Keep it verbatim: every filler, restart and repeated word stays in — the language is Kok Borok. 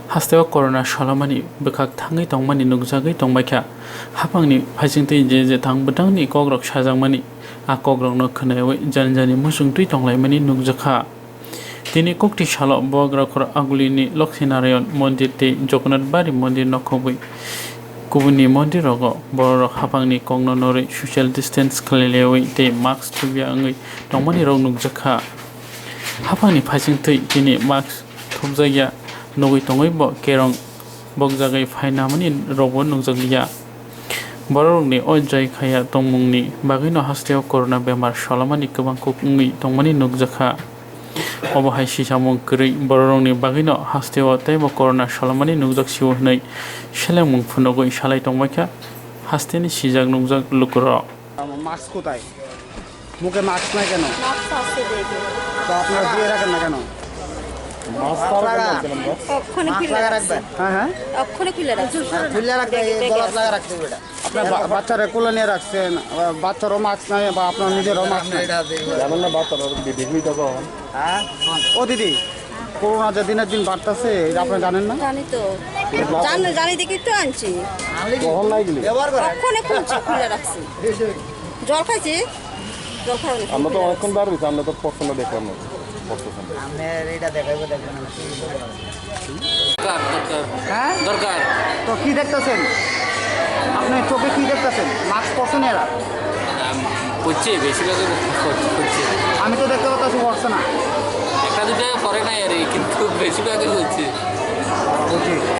Hasteo corona solamani bwkhak thangwi tongmani nukjagwi tongbaikha. Haphangni phaisingtwi je je thang bwtangni kokrok sajakmani, a kokrokno khwnaiwi jani jani muchungtwi tonglaimani nukjakha. Tini kokti salo Bubagra khoro Agulini Lokhinarayan Mondir tei Jagannath Bari Mondir nokhobwi kubuni mondir rogo bororok haphangni kokno norwi social distance khlaiwi tei mask thubya wngwi tongmani rok nukjakha. Haphangni phaisingtwi tini mask thubjakya nugwi tongwi bo kerong bokjagwi phainamani rokbo nukjakliya. Bororokni o jai khaya tongmungni bagwino hasteo corona bemar solamani kwbang kuk wngwi tongmani nukjakha. Obo hai sisamung kwrwi bororokni bagwino hasteo teibo corona solamani nukjaksio hwnwi selengmung phunugwi salai tongbaikha hasteni sijak nukjak lukurok. Mask কোথায়? মুখে মাস্ক নাই কেন? মাস্ক আছে ব্যাগে। তো আপনারা দিয়ে রাখেন না কেন? মাস্ক লাগান। অক্ষণে খুলে রাখবেন। হ্যাঁ, হ্যাঁ। অক্ষণে খুলে রাখছি। খুলে রাখবেন, ব্যাগে, এই ব্যাগে গলাত আছে। লাগা রাখতে হবে এটা। আপনার বা-, বাচ্চারা কোলে নিয়ে রাখছেন, আহ, বাচ্চারও মাস্ক নাই বা আপনার নিজেরও মাস্ক নাই। জানেন না বাচ্চারা বিবি হয়ে যাবো এখন। হ্যাঁ? ও দিদি, করোনা যে দিনের দিন বাড়তেছে, এটা আপনি জানেন না? জানি তো। জান-, জানি দেখি তো আনছি। কখন নাই গেলি? অক্ষণে খুলছি, খুলে রাখছি। জল খাইছি, জল খাওয়ানি আমরা তো খুলে অনেকক্ষণ রাখছি। বার হইছি, আমরা তো পছন্দ দেখলাম না। পছন্দ। আমরা এটা দেখাইবো, দেখবেন। দরকার, দরকার। হ্যাঁ? দরকার। তো কি দেখতেছেন? আপনি চোখে কি দেখতেছেন? মাস্ক পরছেন এরা? আম, করছে, বেশিরভাগই করছে, করছে। আমি তো দেখতে পাচ্ছি পরছে না। একটা দুটো পরে নাই আর কি, কিন্তু বেশিরভাগই করছে। বুঝি।